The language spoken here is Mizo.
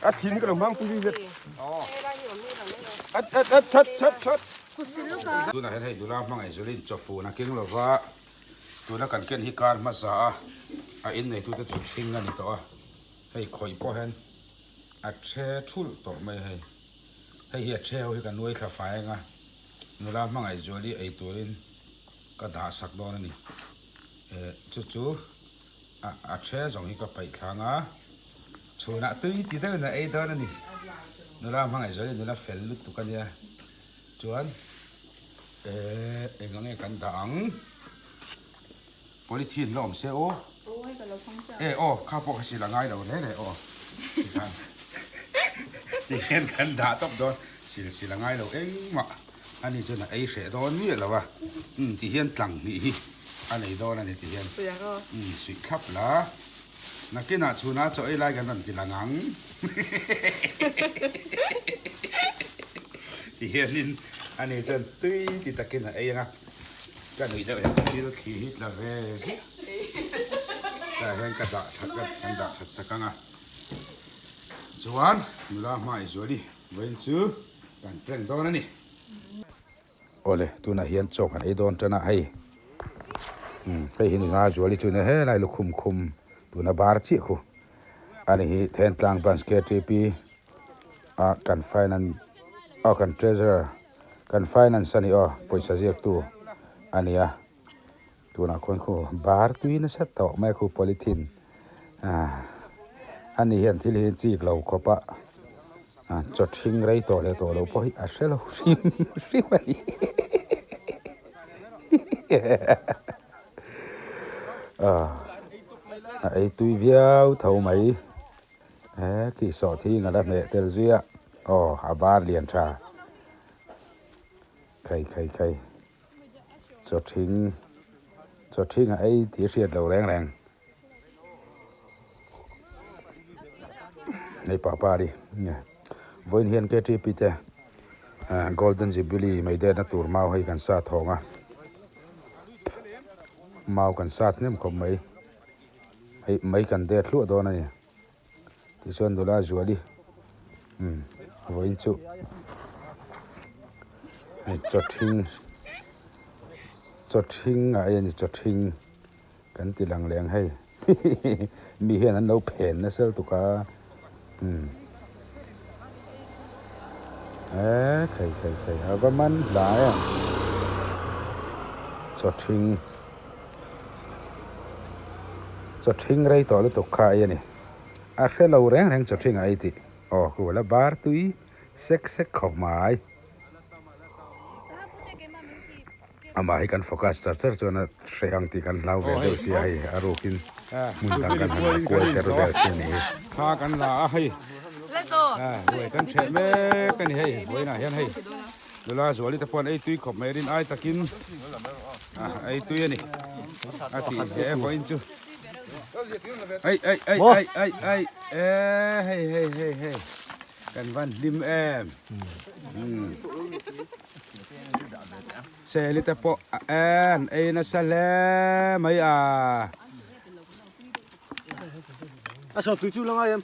A thlin ka lo hmang pui zet. At at at that that that. Tunah hian hei nula hmangaih zualin chawfun a keng lova, tuna kan ken hi kar hmasa a, a inneitute chu ṭhing a ni tawh a, hei khawih pawh hian a ṭhe thulh tawh mai a hei. Hei hi a ṭhe ho hi ka nuai thla fai ang a, nula hmangaih zuali ei turin ka dah sak dawn a ni. Eh chu chu a a ṭhe zawng hi ka paih thlang a, chhunah tui ti deuhin a ei dawn a ni. Nula hmangaih zuali nula fel lutuk a nia. Chuan eh eng ang nge kan dah ang? Polythene la awm se aw. E aw kha pawh kha sil a ngai lo hle hle aw. Tikhan tihian kan dah tawp dawn sil sil a ngai lo engmah ani chuan a ei hreh dawn miah lo a. Umm tihian tlang hnih hi a nei dawn a ni tihian. Umm suih thlap la. Nakinah chhunah chaw ei lai kan rawn ti lang ang. Ti hianin ani chuan tui ti takin a ei ang a, ka nuih deuh hian ka thil thli hi tla ve ziah. Tah hian ka dah that ka kan dah that sak ang a. Chuan nula hmai Zuali vawiin chu kan prank dawn a ni. Awle tunah hian chaw kan ei dawn tan a hei umm hei hi nula zuali chu nia helai lukhum khum tuna bar chiah khu ani hi Thentlang branch ktp a kan finance aw kan treasurer kan finance ani aw pawisa ziak tu ani a tunah khuan khu bar tui nasa tawh mai a khu polythene ah ani hian thil hi chik lo khawp a. Chaw ṭhing rei tawh leh tawh loh pawh hi a hre lo hrim hrim a ni. A ei tui viau tho mai. He khi sawhthing a la hmeh tel zui a. Aw a bar lian tha. Khai khai khai. Chaw ṭhing chaw ṭhing a ei tih a hriat lo reng reng. Hei papa a ni vawiin hian ktp te golden jubilee mai detna tur mau hei kan sat hawng a mau kan sat hnem khawp mai hei mai kan det hluah dawn a ni tichuan nula zuali umm vawiin chu hei chaw ṭhing chaw ṭhing ah ei a ni chaw ṭhing. Kan ti lang leh ang hei mi hian an lo phen nasa lutuk a umm eee khai khai khai a va man hla em chaw thing chaw thing rei tawh lutuk kha a ei a ni a hre lo reng reng chaw thing a ei tih aw khu la bar tui sek sek khawp mai. Amah hi kan focus char char chuan a hreh ang tih kan hlau ve deuh sia hei a rukin hmun dang kan han la kual ter vel thin a ni hi. Thla kan la a hei ruai kan ṭheh mek a ni hei vawiinah hian hei nula Zuali te pawh an ei tui khawp mai rin ai takin ei tui a ni a tih zel vawiin chu ai ai ai ai ai ai e hei hei hei hei kan van hlim em. Seli te pawh a en ei nasa hle mai a. A sawt tui chu la ngai em?